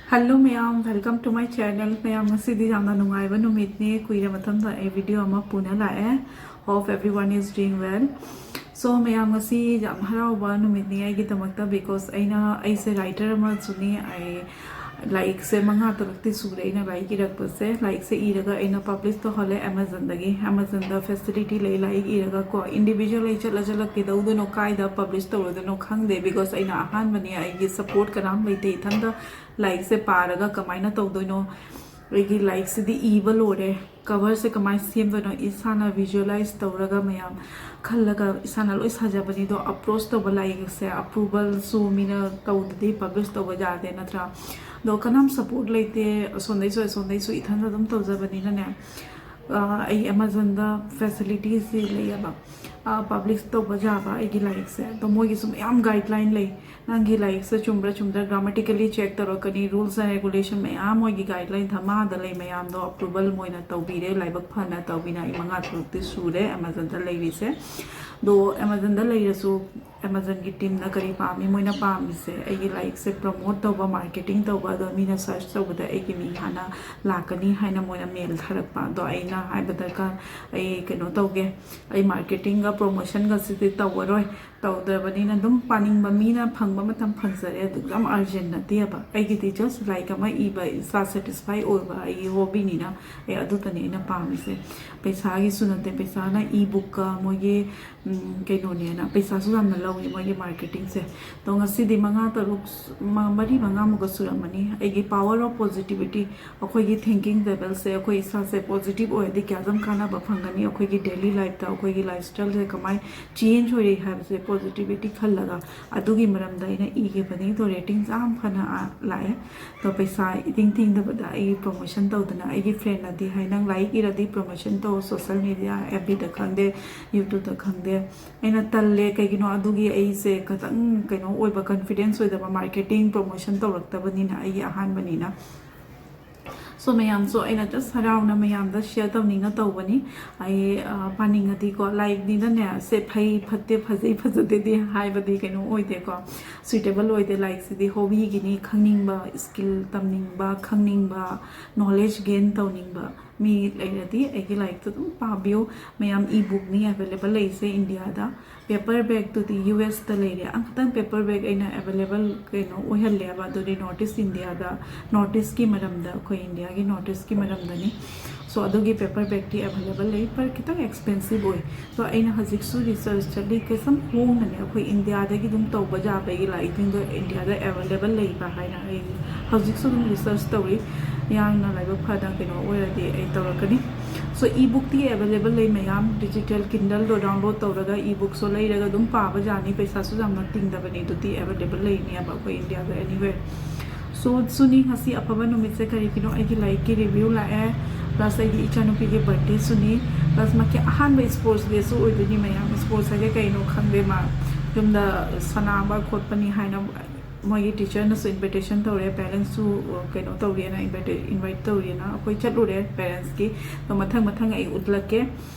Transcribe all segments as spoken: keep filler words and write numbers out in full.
Hello ꯃꯌꯥꯝ, welcome to my channel. ꯃꯌꯥꯝ, ꯉꯁꯤꯗꯤ ꯌꯥꯝꯅ ꯅꯨꯡꯉꯥꯏꯕ ꯅꯨꯃꯤꯠꯅꯤ꯫ ꯀꯨꯏꯔ ꯃꯇꯨꯡꯗ ꯑꯩ video ꯑꯃ ꯄꯨꯅ ꯂꯥꯛꯑꯦ꯫ Hope everyone is doing well. So ꯃꯌꯥꯝ, ꯉꯁꯤ ꯌꯥꯝ ꯍꯔꯥꯎꯕ ꯅꯨꯃꯤꯠꯅꯤ ꯑꯩꯒꯤꯗꯃꯛꯇ, because ꯑꯩꯅ, ꯑꯩꯁꯦ writer ꯑꯃꯁꯨꯅꯤ꯫ ꯑꯩ ꯂꯥꯏꯔꯤꯛꯁꯦ ꯃꯉꯥ ꯇꯔꯨꯛꯇꯤ ꯁꯨꯔꯦ ꯑꯩꯅ ꯂꯥꯏꯔꯤꯛ ꯏꯔꯛꯄꯁꯦ꯫ ꯂꯥꯏꯔꯤꯛꯁꯦ ꯏꯔꯒ ꯑꯩꯅ publish ꯇꯧꯍꯜꯂꯦ Amazonꯗꯒꯤ꯫ Amazonꯗ facility ꯂꯩ ꯂꯥꯏꯔꯤꯛ ꯏꯔꯒ ꯀꯣ꯫ Individual ꯑꯩ ꯆꯠꯂ ꯆꯠꯂ ꯀꯩꯗꯧꯗꯣꯏꯅꯣ, ꯀꯥꯏꯗ publish ꯇꯧꯔꯨꯗꯣꯏꯅꯣ ꯈꯪꯗꯦ, because ꯑꯩꯅ ꯑꯍꯥꯟꯕꯅꯤ, ꯑꯩꯒꯤ support ꯀꯅꯥꯝ ꯂꯩꯇꯦ꯫ ꯏꯊꯟꯇ ꯂꯥꯏꯔꯤꯛꯁꯦ ꯄꯥꯔꯒ ꯀꯃꯥꯏꯅ ꯇꯧꯗꯣꯏꯅꯣ? ꯑꯩꯒꯤ ꯂꯥꯏꯔꯤꯛꯁꯤꯗꯤ ꯏꯕ ꯂꯣꯏꯔꯦ, coverꯁꯦ ꯀꯃꯥꯏꯅ ꯁꯦꯝꯗꯣꯏꯅꯣ ꯏꯁꯥꯅ visualize ꯇꯧꯔꯒ ꯃꯌꯥꯝ ꯈꯜꯂꯒ ꯏꯁꯥꯅ ꯂꯣꯏ ꯁꯥꯖꯕꯅꯤ꯫ ꯑꯗꯣ approach ꯇꯧꯕ ꯂꯥꯏꯔꯤꯛꯁꯦ approvalꯁꯨ ꯃꯤꯅ ꯇꯧꯗꯗꯤ publish ꯇꯧꯕ ꯌꯥꯗꯦ ꯅꯠꯇ꯭ꯔꯥ? ꯑꯗꯣ ꯀꯅꯥꯝ support ꯂꯩꯇꯦ, ꯑꯁꯣꯝꯗꯩꯁꯨ ꯑꯁꯣꯝꯗꯩꯁꯨ ꯏꯊꯟꯗ ꯑꯗꯨꯝ ꯇꯧꯖꯕꯅꯤꯅꯅꯦ꯫ ꯑ, ꯑꯩ Amazonꯗ facilitiesꯁꯤ ꯂꯩꯌꯦꯕ, ꯑ, publish ꯇꯧꯕ ꯌꯥꯕ ꯑꯩꯒꯤ ꯂꯥꯏꯔꯤꯛꯁꯦ꯫ ꯑꯗꯣ ꯃꯣꯏꯒꯤꯁꯨ ꯃꯌꯥꯝ guideline ꯂꯩ꯫ ꯅꯪꯒꯤ ꯂꯥꯏꯔꯤꯛꯁꯦ ꯆꯨꯝꯕ꯭ꯔꯥ ꯆꯨꯝꯗ꯭ꯔꯥ grammatically check ꯇꯧꯔꯛꯀꯅꯤ, rules and regulation ꯃꯌꯥꯝ ꯃꯣꯏꯒꯤ guideline ꯙꯃꯥꯗ ꯂꯩ ꯃꯌꯥꯝꯗꯣ approval ꯃꯣꯏꯅ ꯇꯧꯕꯤꯔꯦ, ꯂꯥꯏꯕꯛ ꯐꯅ ꯇꯧꯕꯤꯅ꯫ ꯑꯩ ꯃꯉꯥ ꯇꯔꯨꯛꯇꯤ ꯁꯨꯔꯦ Amazonꯗ ꯂꯩꯔꯤꯁꯦ꯫ ꯑꯗꯣ Amazonꯗ ꯂꯩꯔꯁꯨ Amazonꯒꯤ teamꯅ ꯀꯔꯤ ꯄꯥꯝꯃꯤ? ꯃꯣꯏꯅ ꯄꯥꯝꯃꯤꯁꯦ ꯑꯩꯒꯤ ꯂꯥꯏꯔꯤꯛꯁꯦ promote ꯇꯧꯕ, marketing ꯇꯧꯕ꯫ ꯑꯗꯣ ꯃꯤꯅ search ꯇꯧꯕꯗ ꯑꯩꯒꯤ ꯃꯤꯡ ꯍꯥꯟꯅ ꯂꯥꯛꯀꯅꯤ ꯍꯥꯏꯅ ꯃꯣꯏꯅ mail ꯊꯥꯔꯛꯄ꯫ ꯑꯗꯣ ꯑꯩꯅ ꯍꯥꯏꯕ ꯗꯔꯀꯥꯔ, ꯑꯩ ꯀꯩꯅꯣ ꯇꯧꯒꯦ, ꯑꯩ marketingꯒ promotionꯒꯁꯤꯗꯤ ꯇꯧꯔꯔꯣꯏ, ꯇꯧꯗ꯭ꯔꯕꯅꯤꯅ ꯑꯗꯨꯝ ꯄꯥꯅꯤꯡꯕ ꯃꯤꯅ ꯐꯪꯕ ꯃꯇꯝ ꯐꯪꯖꯔꯦ꯫ ꯑꯗꯨ ꯌꯥꯝ urgent ꯅꯠꯇꯦꯕ꯫ ꯑꯩꯒꯤꯗꯤ just ꯂꯥꯏꯔꯤꯛ ꯑꯃ ꯏꯕ, ꯏꯁꯥ satisfy ꯑꯣꯏꯕ ꯑꯩꯒꯤ hobbyꯅꯤꯅ ꯑꯩ ꯑꯗꯨꯇꯅꯤ ꯑꯩꯅ ꯄꯥꯝꯃꯤꯁꯦ꯫ ꯄꯩꯁꯥꯒꯤꯁꯨ ꯅꯠꯇꯦ, ꯄꯩꯁꯥꯅ e-bookꯀ ꯃꯣꯏꯒꯤ, ꯎꯝ, ꯀꯩꯅꯣꯅꯦꯅ ꯄꯩꯁꯥꯁꯨ ꯌꯥꯝꯅ ꯂꯧꯏ ꯃꯣꯏꯒꯤ marketingꯁꯦ꯫ ꯑꯗꯣ ꯉꯁꯤꯗꯤ ꯃꯉꯥ ꯇꯔꯨꯛ, ꯃ-, ꯃꯔꯤ ꯃꯉꯥꯃꯨꯛꯀ ꯁꯨꯔꯝꯃꯅꯤ꯫ ꯑꯩꯒꯤ power of positivity, ꯑꯩꯈꯣꯏꯒꯤ thinking levelꯁꯦ, ꯑꯩꯈꯣꯏ ꯏꯁꯥꯁꯦ positive ꯑꯣꯏꯔꯗꯤ ꯀꯌꯥꯗꯪ ꯀꯥꯟꯅꯕ ꯐꯪꯒꯅꯤ, ꯑꯩꯈꯣꯏꯒꯤ daily lifeꯇ ꯑꯩꯈꯣꯏꯒꯤ lifestyleꯁꯦ ꯀꯃꯥꯏ change ꯑꯣꯏꯔꯤ ꯍꯥꯏꯕꯁꯦ positivity ꯈꯜꯂꯒ ꯑꯗꯨꯒꯤ ꯃꯔꯝꯗ ꯑꯩꯅ ꯏꯈꯤꯕꯅꯤ꯫ ꯑꯗꯣ ratingꯁꯦ ꯌꯥꯝ ꯐꯅ, ꯑ, ꯂꯥꯛꯑꯦ꯫ ꯑꯗꯣ ꯄꯩꯁꯥ ꯏꯇꯤꯡ ꯇꯤꯡꯗꯕꯗ ꯑꯩ promotion ꯇꯧꯗꯅ, ꯑꯩꯒꯤ friendꯅꯗꯤ ꯍꯥꯏ, "ꯅꯪ ꯂꯥꯏꯔꯤꯛ ꯏꯔꯗꯤ promotion ꯇꯧ, social media, FBꯗ ꯈꯪꯗꯦ, YouTubeꯇ ꯈꯪꯗꯦ"꯫ ꯑꯩꯅ ꯇꯜꯂꯦ, ꯀꯩꯒꯤꯅꯣ ꯑꯗꯨꯒꯤ ꯑꯩꯁꯦ ꯈꯤꯇꯪ ꯀꯩꯅꯣ ꯑꯣꯏꯕ, confidence ꯑꯣꯏꯗꯕ, marketing promotion ꯇꯧꯔꯛꯇꯕꯅꯤꯅ ꯑꯩꯒꯤ ꯑꯍꯥꯟꯕꯅꯤꯅ꯫ So ꯃꯌꯥꯝꯁꯨ ꯑꯩꯅ just ꯍꯔꯥꯎꯅ ꯃꯌꯥꯝꯗ share ꯇꯧꯅꯤꯡꯅ ꯇꯧꯕꯅꯤ꯫ ꯑꯩ ꯑ, ꯄꯥꯅꯤꯡꯉꯗꯤꯀꯣ, ꯂꯥꯏꯔꯤꯛꯅꯤꯅꯅꯦ, ꯁꯦ ꯐꯩ ꯐꯠꯇꯦ, ꯐꯖꯩ ꯐꯖꯗꯦꯗꯤ ꯍꯥꯏꯕꯗꯤ ꯀꯩꯅꯣ ꯑꯣꯏꯗꯦꯀꯣ, suitable ꯑꯣꯏꯗꯦ꯫ ꯂꯥꯏꯔꯤꯛꯁꯤꯗꯤ hobbyꯒꯤꯅꯤ, ꯈꯪꯅꯤꯡꯕ, skill ꯇꯝꯅꯤꯡꯕ, ꯈꯪꯅꯤꯡꯕ, knowledge gain ꯇꯧꯅꯤꯡꯕ ꯃꯤ ꯂꯩꯔꯗꯤ ꯑꯩꯒꯤ ꯂꯥꯏꯔꯤꯛꯇꯣ ꯑꯗꯨꯝ ꯄꯥꯕꯤꯌꯨ꯫ ꯃꯌꯥꯝ e-bookꯅꯤ available ꯂꯩꯁꯦ ꯏꯟꯗꯤꯌꯥꯗ꯫ Paperbackꯇꯨꯗꯤ ꯌꯨ ꯑꯦꯁꯇ ꯂꯩꯔꯦ꯫ ꯑꯃꯈꯛꯇꯪ paperback ꯑꯩꯅ available ꯀꯩꯅꯣ ꯑꯣꯏꯍꯜꯂꯦꯕ, ꯑꯗꯨꯗꯤ North East ꯏꯟꯗꯤꯌꯥꯗ, North Eastꯀꯤ ꯃꯔꯝꯗ, ꯑꯩꯈꯣꯏ ꯏꯟꯗꯤꯌꯥꯒꯤ North Eastꯀꯤ ꯃꯔꯝꯗꯅꯤ꯫ So ꯑꯗꯨꯒꯤ paperbackꯇꯤ available ꯂꯩ, but ꯈꯤꯇꯪ expensive ꯑꯣꯏ꯫ So ꯑꯩꯅ ꯍꯧꯖꯤꯛꯁꯨ research ꯆꯠꯂꯤ, ꯀꯩꯁꯨꯝ ꯍꯣꯡꯅꯅꯦ, ꯑꯩꯈꯣꯏ ꯏꯟꯗꯤꯌꯥꯗꯒꯤ ꯑꯗꯨꯝ ꯇꯧꯕ ꯌꯥꯕꯒꯤ ꯂꯥꯏꯔꯤꯛꯁꯤꯡꯗꯣ ꯏꯟꯗꯤꯌꯥꯗ available ꯂꯩꯕ꯭ꯔꯥ ꯍꯥꯏꯅ ꯑꯩ ꯍꯧꯖꯤꯛꯁꯨ ꯑꯗꯨꯝ research ꯇꯧꯔꯤ꯫ ꯌꯥꯝꯅ ꯂꯥꯏꯕꯛ ꯐꯗꯅ ꯀꯩꯅꯣ ꯑꯣꯏꯔꯗꯤ ꯑꯩ ꯇꯧꯔꯛꯀꯅꯤ꯫ So e-bookꯇꯤ available ꯂꯩ ꯃꯌꯥꯝ, digital Kindleꯗꯣ download ꯇꯧꯔꯒ e-bookꯁꯨ ꯂꯩꯔꯒ ꯑꯗꯨꯝ ꯄꯥꯕ ꯌꯥꯅꯤ, ꯄꯩꯁꯥꯁꯨ ꯌꯥꯝꯅ ꯇꯤꯡꯗꯕꯅꯤ꯫ ꯑꯗꯨꯗꯤ available ꯂꯩꯅꯦꯕ ꯑꯩꯈꯣꯏ ꯏꯟꯗꯤꯌꯥꯗ anywhere꯫ So ꯁꯨꯅꯤ, ꯉꯁꯤ ꯑꯐꯕ ꯅꯨꯃꯤꯠꯁꯦ ꯀꯔꯤꯒꯤꯅꯣ? ꯑꯩꯒꯤ ꯂꯥꯏꯔꯤꯛꯀꯤ review ꯂꯥꯛꯑꯦ, plus ꯑꯩꯒꯤ ꯏꯆꯥꯅꯨꯄꯤꯒꯤ birthdayꯁꯨꯅꯤ, plus ꯃꯥꯒꯤ ꯑꯍꯥꯟꯕ sports dayꯁꯨ ꯑꯣꯏꯗꯣꯏꯅꯤ ꯃꯌꯥꯝ꯫ Sports ꯍꯥꯏꯁꯦ ꯀꯩꯅꯣ ꯈꯪꯗꯦ, ꯃꯥ ꯌꯨꯝꯗ ꯁꯥꯟꯅꯕ ꯈꯣꯠꯄꯅꯤ ꯍꯥꯏꯅ ꯃꯣꯏꯒꯤ teacherꯅꯁꯨ invitation ꯇꯧꯔꯦ, parentsꯁꯨ ꯀꯩꯅꯣ ꯇꯧꯔꯦꯅ, invite invite ꯇꯧꯔꯦꯅ ꯑꯩꯈꯣꯏ ꯆꯠꯂꯨꯔꯦ parentsꯀꯤ꯫ ꯑꯗꯣ ꯃꯊꯪ ꯃꯊꯪ ꯑꯩ ꯎꯠꯂꯛꯀꯦ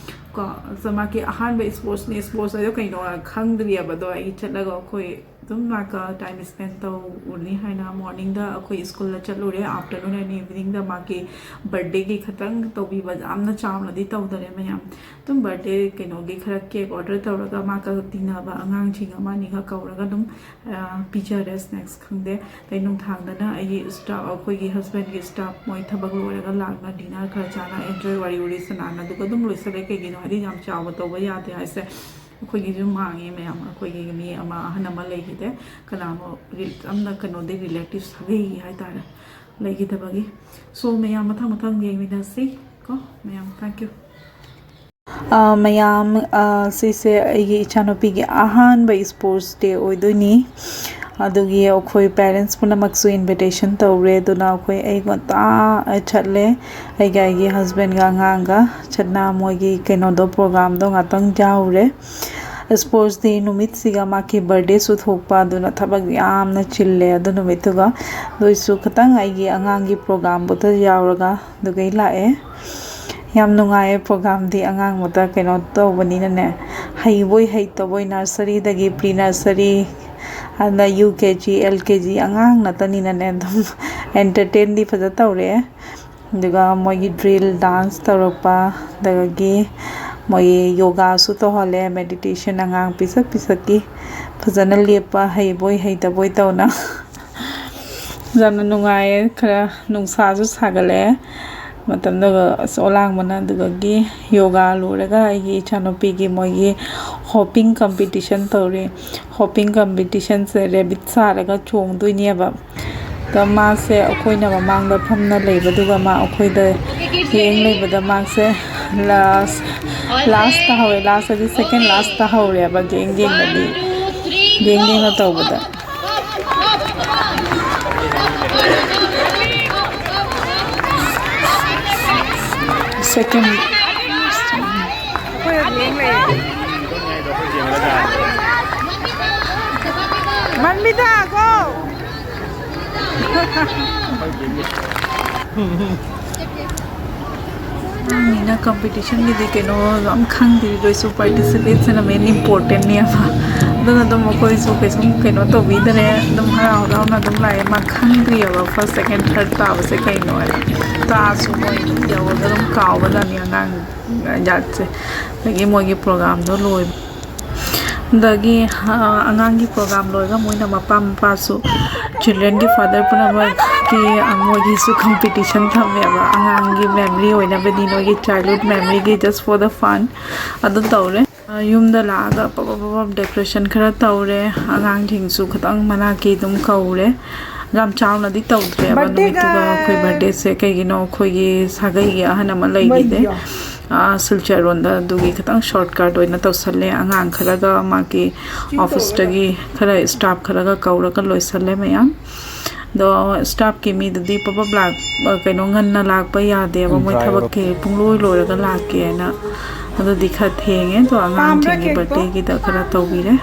ꯀꯣ꯫ So ꯃꯥꯒꯤ ꯑꯍꯥꯟꯕ sportsꯅꯤ, sports ꯍꯥꯏꯗꯣ ꯀꯩꯅꯣ ꯈꯪꯗ꯭ꯔꯤꯑꯕ, ꯑꯗꯣ ꯑꯩ ꯆꯠꯂꯒ ꯑꯩꯈꯣꯏ ꯑꯗꯨꯝ ꯃꯥꯒ time spend ꯇꯧꯔꯅꯤ ꯍꯥꯏꯅ morningꯗ ꯑꯩꯈꯣꯏ schoolꯗ ꯆꯠꯂꯨꯔꯦ, afternoon and eveningꯗ ꯃꯥꯒꯤ birthdayꯒꯤ ꯈꯇꯪ ꯇꯧꯕꯤꯕ, ꯌꯥꯝꯅ ꯆꯥꯎꯅꯗꯤ ꯇꯧꯗꯔꯦ ꯃꯌꯥꯝ꯫ ꯑꯗꯨꯝ birthday ꯀꯩꯅꯣꯒꯤ ꯈꯔ cake order ꯇꯧꯔꯒ ꯃꯥꯒ ꯇꯤꯟꯅꯕ ꯑꯉꯥꯡꯁꯤꯡ ꯑꯃ ꯑꯅꯤꯒ ꯀꯧꯔꯒ ꯑꯗꯨꯝ ꯑ, ꯄꯤꯖꯔꯦ, snacks ꯈꯪꯗꯦ꯫ ꯑꯗꯩ ꯅꯨꯡꯗꯥꯡꯗꯅ ꯑꯩꯒꯤ staff, ꯑꯩꯈꯣꯏꯒꯤ husbandꯀꯤ staff ꯃꯣꯏ ꯊꯕꯛ ꯂꯣꯏꯔꯒ ꯂꯥꯛꯅ dinner ꯈꯔ ꯆꯥꯅ enjoy, ꯋꯥꯔꯤ ꯋꯥꯔꯤ ꯁꯥꯟꯅꯅ ꯑꯗꯨꯒ ꯑꯗꯨꯝ ꯂꯣꯏꯁꯤꯜꯂꯦ꯫ ꯀꯩꯒꯤꯅꯣ ꯍꯥꯏꯗꯤ ꯌꯥꯝ ꯆꯥꯎꯕ ꯇꯧꯕ ꯌꯥꯗꯦ ꯍꯥꯏꯁꯦ, ꯑꯩꯈꯣꯏꯒꯤꯁꯨ ꯃꯥꯡꯉꯦ ꯃꯌꯥꯝ꯫ ꯑꯩꯈꯣꯏꯒꯤ ꯃꯤ ꯑꯃ, ꯑꯍꯟ ꯑꯃ ꯂꯩꯈꯤꯗꯦ, ꯀꯅꯥꯅꯣ ꯔꯤ-, ꯌꯥꯝꯅ ꯀꯩꯅꯣꯗꯤ relative ꯁꯥꯒꯩ ꯍꯥꯏꯇꯥꯔꯦ ꯂꯩꯈꯤꯗꯕꯒꯤ꯫ So ꯃꯌꯥꯝ ꯃꯊꯪ ꯃꯊꯪ ꯌꯦꯡꯃꯤꯟꯅꯁꯤ ꯀꯣ ꯃꯌꯥꯝ, thank you꯫ ꯑ, ꯃꯌꯥꯝ, ꯑ, ꯁꯤꯁꯦ ꯑꯩꯒꯤ ꯏꯆꯥꯅꯨꯄꯤꯒꯤ ꯑꯍꯥꯟꯕ sports day ꯑꯣꯏꯗꯣꯏꯅꯤ꯫ ꯑꯗꯨꯒꯤ ꯑꯩꯈꯣꯏ parents ꯄꯨꯝꯅꯃꯛꯁꯨ invitation ꯇꯧꯔꯦ꯫ ꯑꯗꯨꯅ ꯑꯩꯈꯣꯏ ꯑꯌꯨꯛ ꯉꯟꯇꯥ ꯆꯠꯂꯦ, ꯑꯩꯒ ꯑꯩꯒꯤ husbandꯒ ꯑꯉꯥꯡꯒ ꯆꯠꯅ ꯃꯣꯏꯒꯤ ꯀꯩꯅꯣꯗꯣ, programꯗꯣ ꯉꯥꯛꯇꯪ ꯌꯥꯎꯔꯦ꯫ Sports Day ꯅꯨꯃꯤꯠꯁꯤꯒ ꯃꯥꯒꯤ birthday ꯁꯨ ꯊꯣꯛꯄ, ꯑꯗꯨꯅ ꯊꯕꯛ ꯌꯥꯝꯅ ꯆꯤꯜꯂꯦ ꯑꯗꯨ ꯅꯨꯃꯤꯠꯇꯨꯒ꯫ ꯑꯗꯨ ꯑꯣꯏꯁꯨ ꯈꯤꯇꯪ ꯑꯩꯒꯤ ꯑꯉꯥꯡꯒꯤ program ꯕꯨꯗ ꯌꯥꯎꯔꯒ ꯑꯗꯨꯒ ꯑꯩ ꯂꯥꯛꯑꯦ꯫ ꯌꯥꯝ ꯅꯨꯡꯉꯥꯏꯌꯦ program ꯗꯤ꯫ ꯑꯉꯥꯡ ꯃꯇ ꯀꯩꯅꯣ ꯇꯧꯕꯅꯤꯅꯅꯦ, ꯍꯩꯕꯣꯏ ꯍꯩꯇꯕꯣꯏ, nursery ꯗꯒꯤ pre nursery, ꯑꯗ U K G, L K G ꯑꯉꯥꯡ ꯅꯠꯇꯅꯤꯅꯅꯦ, ꯑꯗꯨꯝ entertain ꯗꯤ ꯐꯖ ꯇꯧꯔꯛꯑꯦ꯫ ꯑꯗꯨꯒ ꯃꯣꯏꯒꯤ drill, dance ꯇꯧꯔꯛꯄ, ꯑꯗꯒꯤ ꯃꯣꯏꯒꯤ yoga ꯁꯨ ꯇꯧꯍꯜꯂꯦ, meditation, ꯑꯉꯥꯡ ꯄꯤꯁꯛ ꯄꯤꯁꯛꯀꯤ ꯐꯖꯅ ꯂꯦꯞꯄ, ꯍꯩꯕꯣꯏ ꯍꯩꯇꯕꯣꯏ ꯇꯧꯅ꯫ ꯌꯥꯝꯅ ꯅꯨꯡꯉꯥꯏꯌꯦ꯫ ꯈꯔ ꯅꯨꯡꯁꯥꯁꯨ ꯁꯥꯒꯠꯂꯛꯑꯦ ꯃꯇꯝꯗꯨꯒ, ꯑꯁ, ꯑꯣꯂꯥꯡꯕꯅ꯫ ꯑꯗꯨꯗꯒꯤ yoga ꯂꯣꯏꯔꯒ ꯑꯩꯒꯤ ꯏꯆꯥꯅꯨꯄꯤꯒꯤ ꯃꯣꯏꯒꯤ hopping competition ꯇꯧꯔꯤ꯫ Hopping competition ꯁꯦ rabbit ꯁꯥꯔꯒ ꯆꯣꯡꯗꯣꯏꯅꯦꯕ꯫ ꯑꯗꯣ ꯃꯥꯁꯦ ꯑꯩꯈꯣꯏꯅ ꯃꯃꯥꯡꯗ ꯐꯝꯅ ꯂꯩꯕꯗꯨꯒ ꯃꯥ ꯑꯩꯈꯣꯏꯗ ꯌꯦꯡ ꯂꯩꯕꯗ ꯃꯥꯁꯦ last, last ꯇꯥꯍꯧꯔꯦ꯫ Last ꯍꯥꯏꯗꯤ second last ꯇꯥꯍꯧꯔꯦꯕ ꯌꯦꯡ ꯌꯦꯡꯅꯗꯤ, ꯌꯦꯡ ꯌꯦꯡꯅ ꯇꯧꯕꯗ꯫ Second꯫ ꯃꯟꯕꯤꯗꯥ, go! ꯑꯉꯥꯡꯅꯤꯅ competition ꯒꯤꯗꯤ ꯀꯩꯅꯣ ꯌꯥꯝ ꯈꯪꯗ꯭ꯔꯤ, ꯑꯗꯨ ꯑꯣꯏꯁꯨ participate ꯁꯤꯅ main important ꯅꯦꯕ꯫ ꯑꯗꯨꯅ ꯑꯗꯨꯝ ꯑꯩꯈꯣꯏꯁꯨ ꯀꯩꯁꯨꯝ ꯀꯩꯅꯣ ꯇꯧꯕꯤꯗꯔꯦ, ꯑꯗꯨꯝ ꯍꯔꯥꯎ ꯍꯔꯥꯎꯅ ꯑꯗꯨꯝ ꯂꯥꯛꯑꯦ꯫ ꯃꯥ ꯈꯪꯗ꯭ꯔꯤꯑꯕ first, second, third ꯇꯥꯕꯁꯦ ꯀꯩꯅꯣ ꯍꯥꯏꯅ꯫ ꯇꯥꯁꯨ ꯃꯣꯏ ꯌꯧꯔꯒ ꯑꯗꯨꯝ ꯀꯥꯎꯕꯖꯥꯠꯅꯤ ꯑꯉꯥꯡ ꯖꯥꯠꯁꯦ꯫ ꯑꯗꯒꯤ ꯃꯣꯏꯒꯤ program ꯗꯣ ꯂꯣꯏꯕ꯫ ꯑꯗꯒꯤ, ꯑ, ꯑꯉꯥꯡꯒꯤ program ꯂꯣꯏꯔꯒ ꯃꯣꯏꯅ ꯃꯄꯥ ꯃꯄꯥꯁꯨ children ꯒꯤ father ꯄꯨꯝꯅꯃꯛꯀꯤ, ꯑ, ꯃꯣꯏꯒꯤꯁꯨ competition ꯊꯝꯃꯦꯕ꯫ ꯑꯉꯥꯡꯒꯤ memory ꯑꯣꯏꯅꯕꯗꯤ, ꯅꯣꯏꯒꯤ childhood memory ꯒꯤ just for the fun ꯑꯗꯨ ꯇꯧꯔꯦ꯫ ꯑ, ꯌꯨꯝꯗ ꯂꯥꯛꯑꯒ ꯄꯞ ꯄꯞ ꯄꯞ ꯄꯞ decoration ꯈꯔ ꯇꯧꯔꯦ꯫ ꯑꯉꯥꯡꯁꯤꯡꯁꯨ ꯈꯤꯇꯪ ꯃꯅꯥꯛꯀꯤ ꯑꯗꯨꯝ ꯀꯧꯔꯦ꯫ ꯌꯥꯝ ꯆꯥꯎꯅꯗꯤ ꯇꯧꯗ꯭ꯔꯦꯕ birthday ꯅꯨꯃꯤꯠꯇꯨꯒ꯫ ꯑꯩꯈꯣꯏ ꯒꯥꯏ! Birthday ꯁꯦ ꯀꯩꯒꯤꯅꯣ, ꯑꯩꯈꯣꯏꯒꯤ ꯁꯥꯒꯩꯒꯤ ꯑꯍꯟ ꯑꯃ ꯂꯩꯈꯤꯗꯦ꯫ ꯃꯩꯌꯥ꯫ ꯑꯥ, ꯁꯤꯜꯆꯔ ꯔꯣꯝꯗ, ꯑꯗꯨꯒꯤ ꯈꯤꯇꯪ shortcut ꯑꯣꯏꯅ ꯇꯧꯁꯜꯂꯦ꯫ ꯑꯉꯥꯡ ꯈꯔꯒ ꯃꯥꯒꯤ office ꯇꯒꯤ ꯈꯔ staff ꯈꯔꯒ ꯀꯧꯔꯒ ꯂꯣꯏꯁꯜꯂꯦ ꯃꯌꯥꯝ꯫ ꯑꯗꯣ staffꯀꯤ ꯃꯤꯗꯨꯗꯤ ꯄꯞ ꯄꯞ ꯂꯥꯛ-, ꯀꯩꯅꯣ, ꯉꯟꯅ ꯂꯥꯛꯄ ꯌꯥꯗꯦꯕ, ꯃꯣꯏ ꯊꯕꯛꯀꯤ ꯄꯨꯡꯂꯣꯏ ꯂꯣꯏꯔꯒ ꯂꯥꯛꯀꯦꯅ꯫ ꯑꯗꯨꯗꯤ ꯈꯔ ꯊꯦꯡꯉꯦ꯫ ꯑꯗꯣ ꯑꯉꯥꯡꯁꯤꯡꯒꯤ birthdayꯒꯤꯗ ꯈꯔ ꯇꯧꯕꯤꯔꯦ꯫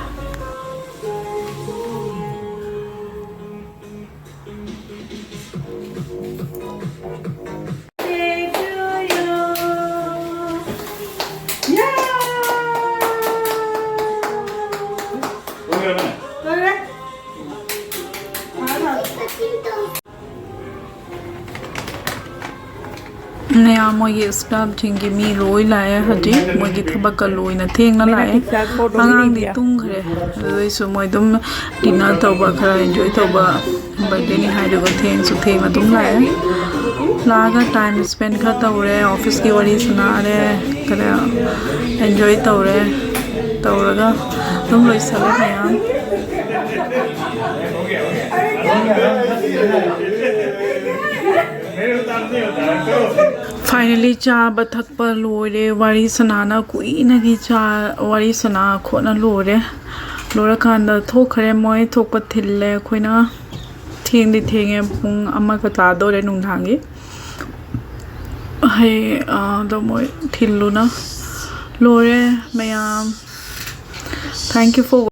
ꯃꯌꯥꯝ, ꯃꯣꯏꯒꯤ staffꯁꯤꯡꯒꯤ ꯃꯤ ꯂꯣꯏ ꯂꯥꯛꯑꯦ ꯍꯧꯖꯤꯛ꯫ ꯃꯣꯏꯒꯤ ꯊꯕꯛꯀ ꯂꯣꯏꯅ ꯊꯦꯡꯅ ꯂꯥꯛꯑꯦ꯫ ꯑꯉꯥꯡꯗꯤ ꯇꯨꯝꯈ꯭ꯔꯦ꯫ ꯑꯗꯨꯗꯩꯁꯨ ꯃꯣꯏ ꯑꯗꯨꯝ dinner ꯇꯧꯕ, ꯈꯔ enjoy ꯇꯧꯕ, birthdayꯅꯤ ꯍꯥꯏꯗꯨꯒ ꯊꯦꯡꯁꯨ ꯊꯦꯡꯅ ꯑꯗꯨꯝ ꯂꯥꯛꯑꯦ꯫ ꯂꯥꯛꯑꯒ time spend ꯈꯔ ꯇꯧꯔꯦ, officeꯀꯤ ꯋꯥꯔꯤ ꯁꯥꯟꯅꯔꯦ, ꯈꯔ enjoy ꯇꯧꯔꯦ꯫ ꯇꯧꯔꯒ ꯑꯗꯨꯝ ꯂꯣꯏꯁꯜꯂꯦ ꯃꯌꯥꯝ꯫ Finally ꯆꯥꯕ ꯊꯛꯄ ꯂꯣꯏꯔꯦ꯫ ꯋꯥꯔꯤ ꯁꯅꯥꯅ ꯀꯨꯏꯅꯒꯤ ꯆꯥ-, ꯋꯥꯔꯤ ꯁꯅꯥ ꯈꯣꯠꯅ ꯂꯣꯏꯔꯦ꯫ ꯂꯣꯏꯔꯀꯥꯟꯗ ꯊꯣꯛꯈ꯭ꯔꯦ ꯃꯣꯏ꯫ ꯊꯣꯛꯄ ꯊꯤꯜꯂꯦ ꯑꯩꯈꯣꯏꯅ꯫ ꯊꯦꯡꯗꯤ ꯊꯦꯡꯉꯦ, ꯄꯨꯡ ꯑꯃꯒ ꯇꯥꯗꯣꯔꯦ ꯅꯨꯡꯗꯥꯡꯒꯤ꯫ ꯍꯌꯦꯡ, ꯑ, ꯑꯗꯣ ꯃꯣꯏ ꯊꯤꯜꯂꯨꯅ ꯂꯣꯏꯔꯦ ꯃꯌꯥꯝ꯫ Thank you for